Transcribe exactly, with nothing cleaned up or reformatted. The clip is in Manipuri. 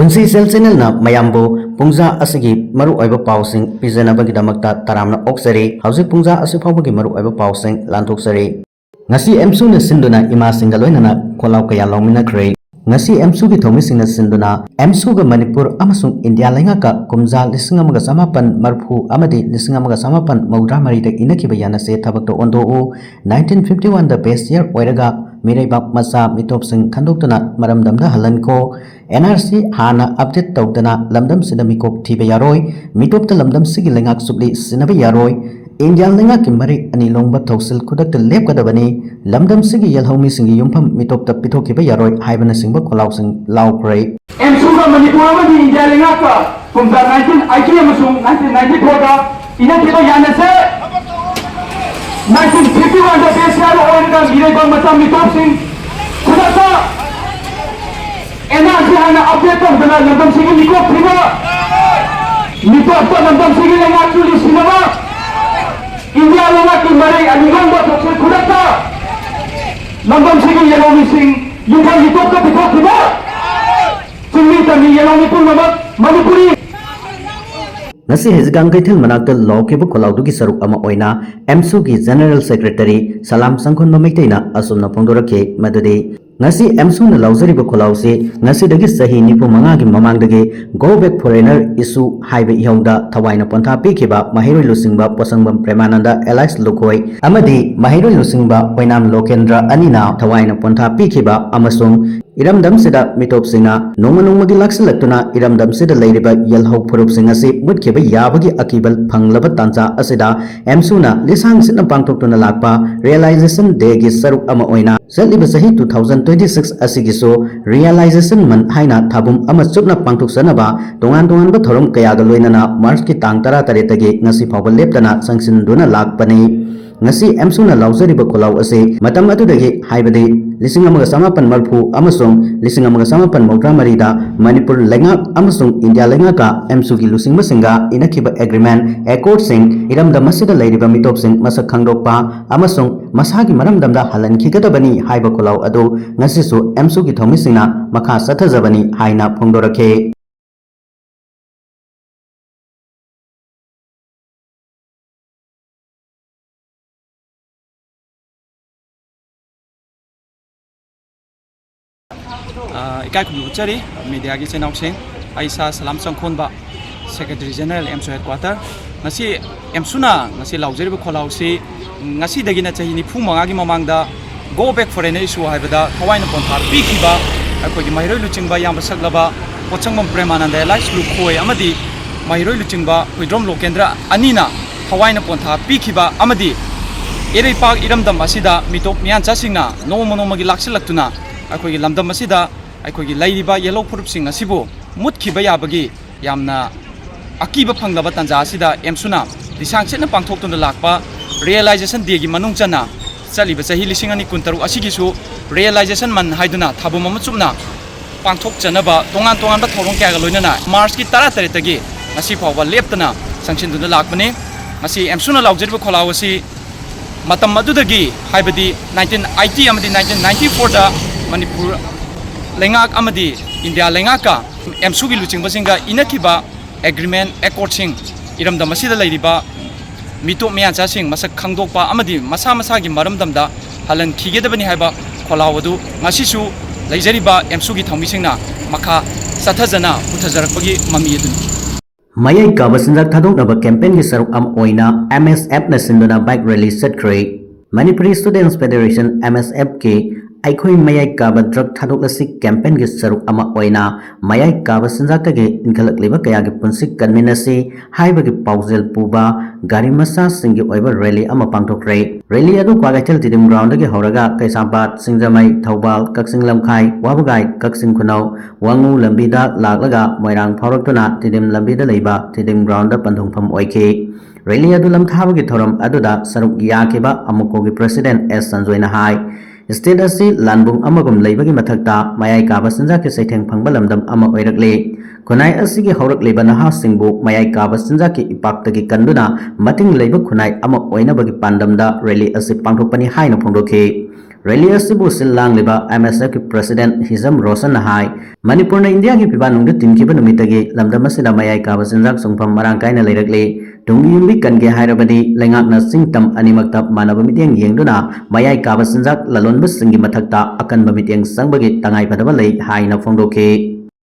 ꯄꯨꯟꯁꯤ ꯁꯦꯜ ꯆꯦꯅꯦꯜꯅ ꯃꯌꯥꯝꯕꯨ ꯄꯨꯡꯖꯥ ꯑꯁꯤꯒꯤ ꯃꯔꯨꯑꯣꯏꯕ ꯄꯥꯎꯁꯤꯡ ꯄꯤꯖꯅꯕꯒꯤꯗꯃꯛꯇ ꯇꯔꯥꯝꯅ ꯑꯣꯛꯆꯔꯤ꯫ ꯍꯧꯖꯤꯛ ꯄꯨꯡꯖꯥ ꯑꯁꯤ ꯐꯥꯎꯕꯒꯤ ꯃꯔꯨꯑꯣꯏꯕ ꯄꯥꯎꯁꯤꯡ ꯂꯥꯟꯊꯣꯛꯆꯔꯤ꯫ ꯉꯁꯤ ꯑꯦꯝꯁꯨꯅ ꯁꯤꯟꯗꯨꯅ ꯏꯃꯥꯁꯤꯡꯒ ꯂꯣꯏꯅꯅ ꯈꯣꯜꯂꯥꯎ ꯀꯌꯥ ꯂꯥꯎꯃꯤꯟꯅꯈ꯭ꯔꯦ꯫ ꯉꯁꯤ ꯑꯦꯝꯁꯨꯒꯤ ꯊꯧꯃꯤꯁꯤꯡꯅ ꯁꯤꯟꯗꯨꯅ ꯑꯦꯝꯁꯨꯒ ꯃꯅꯤꯄꯨꯔ ꯑꯃꯁꯨꯡ ꯏꯟꯗꯤꯌꯥ ꯂꯩꯉꯥꯛꯀ ꯀꯨꯝꯖꯥ ꯂꯤꯁꯤꯡ ꯑꯃꯒ ꯆꯃꯥꯄꯟ ꯃꯔꯤꯐꯨ ꯑꯃꯗꯤ ꯂꯤꯁꯤꯡ ꯑꯃꯒ ꯆꯃꯥꯄꯟ ꯃꯧꯗ꯭ꯔꯥ ꯃꯔꯤꯗ ꯏꯅꯈꯤꯕ ꯌꯥꯅꯁꯦ ꯊꯕꯛꯇ ꯑꯣꯟꯊꯣꯛꯎ, nineteen fifty one ꯗ best year ꯑꯣꯏꯔꯒ ꯃꯤꯔꯩꯕꯥꯛ ꯃꯆꯥ ꯃꯤꯇꯣꯞꯁꯤꯡ ꯈꯟꯗꯣꯛꯇꯨꯅ ꯃꯔꯝꯗꯝꯗ ꯍꯜꯍꯟꯈꯣ, N R C ꯍꯥꯟꯅ update ꯇꯧꯗꯅ ꯂꯝꯗꯝꯁꯤꯗ ꯃꯤꯀꯣꯛ ꯊꯤꯕ ꯌꯥꯔꯣꯏ, ꯃꯤꯇꯣꯞꯇ ꯂꯝꯗꯝꯁꯤꯒꯤ ꯂꯩꯉꯥꯛ ꯆꯨꯞꯂꯤ ꯁꯤꯟꯅꯕ ꯌꯥꯔꯣꯏ, ꯏꯟꯗꯤꯌꯥ ꯂꯩꯉꯥꯛꯀꯤ ꯃꯔꯩ ꯑꯅꯤ ꯂꯣꯡꯕ ꯊꯧꯁꯤꯜ ꯈꯨꯗꯛꯇ ꯂꯦꯞꯀꯗꯕꯅꯤ, ꯂꯝꯗꯝꯁꯤꯒꯤ ꯌꯦꯜꯍꯧꯃꯤꯁꯤꯡꯒꯤ ꯌꯨꯝꯐꯝ ꯃꯤꯇꯣꯞꯇ ꯄꯤꯊꯣꯛꯈꯤꯕ ꯌꯥꯔꯣꯏ ꯍꯥꯏꯕꯅꯆꯤꯡꯕ ꯈꯣꯜꯂꯥꯎꯁꯤꯡ ꯂꯥꯎꯈ꯭ꯔꯦ꯫ ꯑꯦꯝꯁꯨꯒ ꯃꯅꯤꯄꯨꯔ ꯑꯃꯗꯤ ꯏꯟꯗꯤꯌꯥ ꯂꯩꯉꯥꯛꯀ ꯀꯨꯝꯖꯥ nineteen eighty ꯑꯃꯁꯨꯡ nineteen ninety four ꯗ ꯏꯅꯈꯤꯕ ꯌꯥꯅꯁꯦ nineteen fifty one ꯗ best year ꯑꯣꯏꯔꯒ ꯃꯤꯔꯩꯕꯥꯛ ꯃꯆꯥ ꯃꯤꯇꯣꯞꯁꯤꯡ ꯈꯨꯗꯛꯇ N R C ꯍꯥꯟꯅ update ꯇꯧꯗꯅ ꯂꯝꯗꯝꯁꯤꯒꯤ ꯃꯤꯀꯣꯛ ꯊꯤꯕ, ꯃꯤꯇꯣꯞꯇ ꯂꯝꯗꯝꯁꯤꯒꯤ ꯂꯩꯉꯥꯛ ꯆꯨꯂꯤ ꯁꯤꯟꯅꯕ, ꯏꯟꯗꯤꯌꯥ ꯂꯩꯉꯥꯛꯀꯤ ꯃꯔꯩ ꯑꯅꯤ ꯂꯣꯡꯕ ꯊꯧꯁꯤꯜ ꯈꯨꯗꯛꯇ ꯂꯝꯗꯝꯁꯤꯒꯤ ꯌꯦꯜꯍꯧꯃꯤꯁꯤꯡ ꯌꯨꯝꯐꯝ ꯃꯤꯇꯣꯞꯇ ꯄꯤꯊꯣꯛꯈꯤꯕ, ꯆꯤꯡꯃꯤ ꯇꯝꯃꯤ ꯌꯦꯜꯍꯧꯃꯤ ꯄꯨꯝꯅꯃꯛ ꯃꯅꯤꯄꯨꯔꯤ꯫ ꯉꯁꯤ ꯍꯩꯖꯤꯡꯒꯥꯡ ꯀꯩꯊꯦꯜ ꯃꯅꯥꯛꯇ ꯂꯥꯎꯈꯤꯕ ꯈꯣꯜꯂꯥꯎꯗꯨꯒꯤ ꯁꯔꯨꯛ ꯑꯃ ꯑꯣꯏꯅ ꯑꯦꯝꯁꯨꯒꯤ General Secretary ꯁꯂꯥꯝ ꯁꯪꯈꯣꯟꯕ ꯃꯩꯇꯩꯅ ꯑꯁꯨꯝꯅ ꯐꯣꯡꯗꯣꯔꯛꯈꯤ, ꯃꯗꯨꯗꯤ ꯉꯁꯤ ꯑꯦꯝꯁꯨꯅ ꯂꯥꯎꯖꯔꯤꯕ ꯈꯣꯜꯂꯥꯎꯁꯤ ꯉꯁꯤꯗꯒꯤ ꯆꯍꯤ ꯅꯤꯐꯨ ꯃꯉꯥꯒꯤ ꯃꯃꯥꯡꯗꯒꯤ Go Back Foreigner Issue ꯍꯥꯏꯕ ꯏꯍꯧꯗ ꯊꯋꯥꯏꯅ ꯄꯣꯟꯊꯥ ꯄꯤꯈꯤꯕ ꯃꯍꯩꯔꯣꯏ ꯂꯨꯆꯤꯡꯕ ꯄꯣꯠꯁꯪꯕꯝ ꯄ꯭ꯔꯦꯃꯥꯅꯟꯗ alias ꯂꯨꯈꯣꯏ ꯑꯃꯗꯤ ꯃꯍꯩꯔꯣꯏ ꯂꯨꯆꯤꯡꯕ ꯑꯣꯏꯅꯥꯝ ꯂꯣꯀꯦꯟꯗ꯭ꯔ ꯑꯅꯤꯅ ꯊꯋꯥꯏꯅ ꯄꯣꯟꯊꯥ ꯄꯤꯈꯤꯕ ꯑꯃꯁꯨꯡ ꯏꯔꯝꯗꯝꯁꯤꯗ ꯃꯤꯇꯣꯞꯁꯤꯡꯅ ꯅꯣꯡꯃ ꯅꯣꯡꯃꯒꯤ ꯂꯥꯛꯁꯤꯜꯂꯛꯇꯨꯅ ꯏꯔꯝꯗꯝꯁꯤꯗ ꯂꯩꯔꯤꯕ ꯌꯦꯜꯍꯧ ꯐꯨꯔꯨꯞꯁꯤꯡ ꯑꯁꯤ ꯃꯨꯠꯈꯤꯕ ꯌꯥꯕꯒꯤ ꯑꯀꯤꯕ ꯐꯪꯂꯕ ꯇꯥꯟꯖꯥ ꯑꯁꯤꯗ ꯑꯦꯝꯁꯨꯅ ꯂꯤꯁꯥꯡ ꯁꯤꯠꯅ ꯄꯥꯡꯊꯣꯛꯇꯨꯅ ꯂꯥꯛꯄ Realization Day ꯒꯤ ꯁꯔꯨꯛ ꯑꯃ ꯑꯣꯏꯅ ꯆꯠꯂꯤꯕ ꯆꯍꯤ two thousand twenty six ꯑꯁꯤꯒꯤꯁꯨ Realization Month ꯍꯥꯏꯅ ꯊꯥꯕꯨꯝ ꯑꯃ ꯆꯨꯞꯅ ꯄꯥꯡꯊꯣꯛꯆꯅꯕ ꯇꯣꯉꯥꯟ ꯇꯣꯉꯥꯟꯕ ꯊꯧꯔꯝ ꯀꯌꯥꯒ ꯂꯣꯏꯅꯅ March ꯀꯤ ꯇꯥꯡ ꯇꯔꯥ ꯇꯔꯦꯠꯇꯒꯤ ꯉꯁꯤ ꯐꯥꯎꯕ ꯂꯦꯞꯇꯅ ꯆꯪꯁꯤꯟꯗꯨꯅ ꯂꯥꯛꯄꯅꯤ꯫ ꯉꯁꯤ ꯑꯦꯝꯁꯨꯅ ꯂꯥꯎꯖꯔꯤꯕ ꯈꯣꯜꯂꯥꯎ ꯑꯁꯤ ꯃꯇꯝ ꯑꯗꯨꯗꯒꯤ, ꯍꯥꯏꯕꯗꯤ ꯂꯤꯁꯤꯡ ꯑꯃꯒ ꯆꯃꯥꯄꯟ ꯃꯔꯤꯐꯨ ꯑꯃꯁꯨꯡ ꯂꯤꯁꯤꯡ ꯑꯃꯒ ꯆꯃꯥꯄꯟ ꯃꯧꯗ꯭ꯔꯥ ꯃꯔꯤꯗ ꯃꯅꯤꯄꯨꯔ ꯂꯩꯉꯥꯛ ꯑꯃꯁꯨꯡ ꯏꯟꯗꯤꯌꯥ ꯂꯩꯉꯥꯛꯀ ꯑꯦꯝꯁꯨꯒꯤ ꯂꯨꯆꯤꯡꯕꯁꯤꯡꯒ ꯏꯅꯈꯤꯕ agreement, accordꯁꯤꯡ, ꯏꯔꯝꯗꯝ ꯑꯁꯤꯗ ꯂꯩꯔꯤꯕ ꯃꯤꯇꯣꯞꯁꯤꯡ ꯃꯁꯛ ꯈꯪꯗꯣꯛꯄ ꯑꯃꯁꯨꯡ ꯃꯁꯥꯒꯤ ꯃꯔꯝꯗꯝꯗ ꯍꯜꯍꯟꯈꯤꯒꯗꯕꯅꯤ ꯍꯥꯏꯕ ꯈꯣꯜꯂꯥꯎ ꯑꯗꯨ ꯉꯁꯤꯁꯨ ꯑꯦꯝꯁꯨꯒꯤ ꯊꯧꯃꯤꯁꯤꯡꯅ ꯃꯈꯥ ꯆꯠꯊꯖꯕꯅꯤ ꯍꯥꯏꯅ ꯐꯣꯡꯗꯣꯔꯛꯈꯤ꯫ ꯑ, ꯏꯀꯥꯏ ꯈꯨꯝꯅꯕ ꯎꯠꯆꯔꯤ ꯃꯤꯗꯤꯌꯥꯒꯤ ꯏꯆꯤꯟ ꯏꯅꯥꯎꯁꯤꯡ꯫ ꯑꯩ ꯏꯁꯥ ꯁꯂꯥꯝ ꯆꯪꯈꯣꯟꯕ, Secretary General, ꯑꯦꯝꯁꯨ headquarter꯫ ꯉꯁꯤ ꯑꯦꯝꯁꯨꯅ ꯉꯁꯤ ꯂꯥꯎꯖꯔꯤꯕ ꯈꯣꯜꯂꯥꯎꯁꯤ ꯉꯁꯤꯗꯒꯤꯅ ꯆꯍꯤ ꯅꯤꯐꯨ ꯃꯉꯥꯒꯤ ꯃꯃꯥꯡꯗ Go Back Foreigner Issue ꯍꯥꯏꯕꯗ ꯊꯋꯥꯏꯅ ꯄꯣꯟꯊꯥ ꯄꯤꯈꯤꯕ ꯑꯩꯈꯣꯏꯒꯤ ꯃꯍꯩꯔꯣꯏ ꯂꯨꯆꯤꯡꯕ ꯏꯌꯥꯝꯕ ꯁꯛꯂꯕ ꯄꯣꯠꯁꯪꯕꯝ ꯄ꯭ꯔꯦꯃꯥꯅꯟꯗ alias ꯂꯨꯈꯣꯏ ꯑꯃꯗꯤ ꯃꯍꯩꯔꯣꯏ ꯂꯨꯆꯤꯡꯕ ꯍꯨꯏꯗ꯭ꯔꯣꯝ ꯂꯣꯀꯦꯟꯗ꯭ꯔ ꯑꯅꯤꯅ ꯊꯋꯥꯏꯅ ꯄꯣꯟꯊꯥ ꯄꯤꯈꯤꯕ ꯑꯃꯗꯤ ꯏꯔꯩꯄꯥꯛ ꯏꯔꯝꯗꯝ ꯑꯁꯤꯗ ꯃꯤꯇꯣꯞ ꯃꯤꯌꯥꯟꯆꯥꯁꯤꯡꯅ ꯅꯣꯡꯃ ꯅꯣꯡꯃꯒꯤ ꯂꯥꯛꯁꯤꯜꯂꯛꯇꯨꯅ ꯑꯩꯈꯣꯏꯒꯤ ꯂꯝꯗꯝ ꯑꯁꯤꯗ ꯑꯩꯈꯣꯏꯒꯤ ꯂꯩꯔꯤꯕ ꯌꯦꯜꯍꯧ ꯐꯨꯔꯨꯞꯁꯤꯡ ꯑꯁꯤꯕꯨ ꯃꯨꯠꯈꯤꯕ ꯌꯥꯕꯒꯤ ꯌꯥꯝꯅ ꯑꯀꯤꯕ ꯐꯪꯂꯕ ꯇꯥꯟꯖꯥ ꯑꯁꯤꯗ ꯑꯦꯝꯁꯨꯅ ꯂꯤꯁꯥꯡ ꯆꯦꯠꯅ ꯄꯥꯡꯊꯣꯛꯇꯨꯅ ꯂꯥꯛꯄ Realization Dayꯒꯤ ꯃꯅꯨꯡ ꯆꯟꯅ ꯆꯠꯂꯤꯕ ꯆꯍꯤ ꯂꯤꯁꯤꯡ ꯑꯅꯤ ꯀꯨꯟꯇꯔꯨꯛ ꯑꯁꯤꯒꯤꯁꯨ Realization Month ꯍꯥꯏꯗꯨꯅ ꯊꯥꯕꯝ ꯑꯃ ꯆꯨꯞꯅ ꯄꯥꯡꯊꯣꯛꯆꯅꯕ ꯇꯣꯉꯥꯟ ꯇꯣꯉꯥꯟꯕ ꯊꯧꯔꯝ ꯀꯌꯥꯒ ꯂꯣꯏꯅꯅ Marchꯀꯤ ꯇꯔꯥꯇꯔꯦꯠꯇꯒꯤ ꯉꯁꯤ ꯐꯥꯎꯕ ꯂꯦꯞꯇꯅ ꯆꯪꯁꯤꯟꯗꯨꯅ ꯂꯥꯛꯄꯅꯤ꯫ ꯉꯁꯤ ꯑꯦꯝꯁꯨꯅ ꯂꯥꯎꯖꯔꯤꯕ ꯈꯣꯜꯂꯥꯎ ꯑꯁꯤ ꯃꯇꯝ ꯑꯗꯨꯗꯒꯤ, ꯍꯥꯏꯕꯗꯤ nineteen eighty ꯑꯃꯗꯤ nineteen ninety fourꯗ ꯃꯅꯤꯄꯨꯔ ꯂꯩꯉꯥꯛ ꯑꯃꯗꯤ ꯏꯟꯗꯤꯌꯥ ꯂꯩꯉꯥꯛꯀ ꯑꯦꯝꯁꯨꯒꯤ ꯂꯨꯆꯤꯡꯕꯁꯤꯡꯒ ꯏꯅꯈꯤꯕ agreement, accordꯁꯤꯡ, ꯏꯔꯝꯗꯝ ꯑꯁꯤꯗ ꯂꯩꯔꯤꯕ ꯃꯤꯇꯣꯞ ꯃꯤꯌꯥꯟꯆꯥꯁꯤꯡ ꯃꯁꯛ ꯈꯪꯗꯣꯛꯄ ꯑꯃꯗꯤ ꯃꯁꯥ ꯃꯁꯥꯒꯤ ꯃꯔꯝꯗꯝꯗ ꯍꯜꯍꯟꯈꯤꯒꯗꯕꯅꯤ ꯍꯥꯏꯕ ꯈꯣꯜꯂꯥꯎ ꯑꯗꯨ ꯉꯁꯤꯁꯨ ꯂꯩꯖꯔꯤꯕ ꯑꯦꯝꯁꯨꯒꯤ ꯊꯧꯃꯤꯁꯤꯡꯅ ꯃꯈꯥ ꯆꯠꯊꯖꯅ ꯄꯨꯊꯖꯔꯛꯄꯒꯤ ꯃꯃꯤ ꯑꯗꯨꯅꯤ꯫ ꯃꯌꯥꯏ ꯀꯥꯕ ꯆꯤꯟꯖꯥꯛ ꯊꯥꯗꯣꯛꯅꯕ campaignꯒꯤ ꯁꯔꯨꯛ ꯑꯃ ꯑꯣꯏꯅ MSFꯅ ꯁꯤꯟꯗꯨꯅ bike rally ꯆꯠꯈ꯭ꯔꯦ꯫ Manipuri Students Federation, MSFꯀꯤ ꯑꯩꯈꯣꯏ ꯃꯌꯥꯏ ꯀꯥꯕ drug ꯊꯥꯗꯣꯛꯂꯁꯤ campaignꯒꯤ ꯁꯔꯨꯛ ꯑꯃ ꯑꯣꯏꯅ ꯃꯌꯥꯏ ꯀꯥꯕ ꯆꯤꯟꯖꯥꯛꯇꯒꯤ ꯏꯟꯈꯠꯂꯛꯂꯤꯕ ꯀꯌꯥꯒꯤ ꯄꯨꯟꯁꯤ ꯀꯟꯃꯤꯟꯅꯁꯤ ꯍꯥꯏꯕꯒꯤ ꯄꯥꯎꯖꯦꯜ ꯄꯨꯕ ꯒꯥꯔꯤ ꯃꯆꯥꯁꯤꯡꯒꯤ ꯑꯣꯏꯕ rally ꯑꯃ ꯄꯥꯡꯊꯣꯛꯈ꯭ꯔꯦ꯫ Rally ꯑꯗꯨ ꯀ꯭ꯋꯥꯀꯩꯊꯦꯜ ꯇꯤꯗꯤꯝ groundꯗꯒꯤ ꯍꯧꯔꯒ ꯀꯩꯁꯥꯝꯄꯥꯠ, ꯁꯤꯡꯖꯃꯩ, ꯊꯧꯕꯥꯜ, ꯀꯛꯆꯤꯡ ꯂꯝꯈꯥꯏ, ꯋꯥꯕꯒꯥꯏ, ꯀꯛꯆꯤꯡ ꯈꯨꯅꯧ, ꯋꯥꯉꯨ ꯂꯝꯕꯤꯗ ꯂꯥꯛꯂꯒ ꯃꯣꯏꯔꯥꯡ ꯐꯥꯎꯔꯛꯇꯨꯅ ꯇꯤꯗꯤꯝ ꯂꯝꯕꯤꯗ ꯂꯩꯕ ꯇꯤꯗꯤꯝ groundꯗ ꯄꯟꯊꯨꯡꯐꯝ ꯑꯣꯏꯈꯤ꯫ Rally ꯑꯗꯨ ꯂꯝꯊꯥꯕꯒꯤ ꯊꯧꯔꯝ ꯑꯗꯨꯗ ꯁꯔꯨꯛ ꯌꯥꯈꯤꯕ ꯑꯃꯨꯀꯣꯒꯤ President S ꯁꯟꯖꯣꯏꯅ ꯍꯥꯏ, state ꯑꯁꯤ ꯂꯥꯟꯕꯨꯡ ꯑꯃꯒꯨꯝ ꯂꯩꯕꯒꯤ ꯃꯊꯛꯇ ꯃꯌꯥꯏ ꯀꯥꯕ ꯆꯤꯟꯖꯥꯛꯀꯤ ꯆꯩꯊꯦꯡ ꯐꯪꯕ ꯂꯝꯗꯝ ꯑꯃ ꯑꯣꯏꯔꯛꯂꯤ꯫ ꯈꯨꯟꯅꯥꯏ ꯑꯁꯤꯒꯤ ꯍꯧꯔꯛꯂꯤꯕ ꯅꯍꯥꯁꯤꯡꯕꯨ ꯃꯌꯥꯏ ꯀꯥꯕ ꯆꯤꯟꯖꯥꯛꯀꯤ ꯏꯄꯥꯛꯇꯒꯤ ꯀꯟꯗꯨꯅ ꯃꯇꯤꯡ ꯂꯩꯕ ꯈꯨꯟꯅꯥꯏ ꯑꯃ ꯑꯣꯏꯅꯕꯒꯤ ꯄꯥꯟꯗꯝꯗ rally ꯑꯁꯤ ꯄꯥꯡꯊꯣꯛꯄꯅꯤ ꯍꯥꯏꯅ ꯐꯣꯡꯗꯣꯛꯈꯤ꯫ Rally ꯑꯁꯤꯕꯨ ꯁꯤꯜ ꯂꯥꯡꯂꯤꯕ M S F ꯀꯤ President ꯍꯤꯖꯝ ꯔꯣꯁꯟꯅ ꯍꯥꯏ, ꯃꯅꯤꯄꯨꯔꯅ ꯏꯟꯗꯤꯌꯥꯒꯤ ꯐꯤꯕꯥꯛꯅꯨꯡꯗ ꯇꯤꯟꯈꯤꯕ ꯅꯨꯃꯤꯠꯇꯒꯤ ꯂꯝꯗꯝ ꯑꯁꯤꯗ ꯃꯌꯥꯏ ꯀꯥꯕ ꯆꯤꯟꯖꯥꯛ ꯆꯨꯡꯐꯝ ꯃꯔꯥꯡ ꯀꯥꯏꯅ ꯂꯩꯔꯛꯂꯤ꯫ ꯇꯨꯡꯒꯤ ꯌꯨꯝꯕꯤ ꯀꯟꯒꯦ ꯍꯥꯏꯔꯕꯗꯤ ꯂꯩꯉꯥꯛꯅ ꯆꯤꯡ ꯇꯝ ꯑꯅꯤꯃꯛꯇ ꯃꯥꯟꯅꯕ ꯃꯤꯠꯌꯦꯡ ꯌꯦꯡꯗꯨꯅ ꯃꯌꯥꯏ ꯀꯥꯕ ꯆꯤꯟꯖꯥꯛ ꯂꯂꯣꯟꯕꯁꯤꯡꯒꯤ ꯃꯊꯛꯇ ꯑꯀꯟꯕ ꯃꯤꯠꯌꯦꯡ ꯆꯪꯕꯒꯤ ꯇꯉꯥꯏꯐꯗꯕ ꯂꯩ ꯍꯥꯏꯅ ꯐꯣꯡꯗꯣꯛꯈꯤ꯫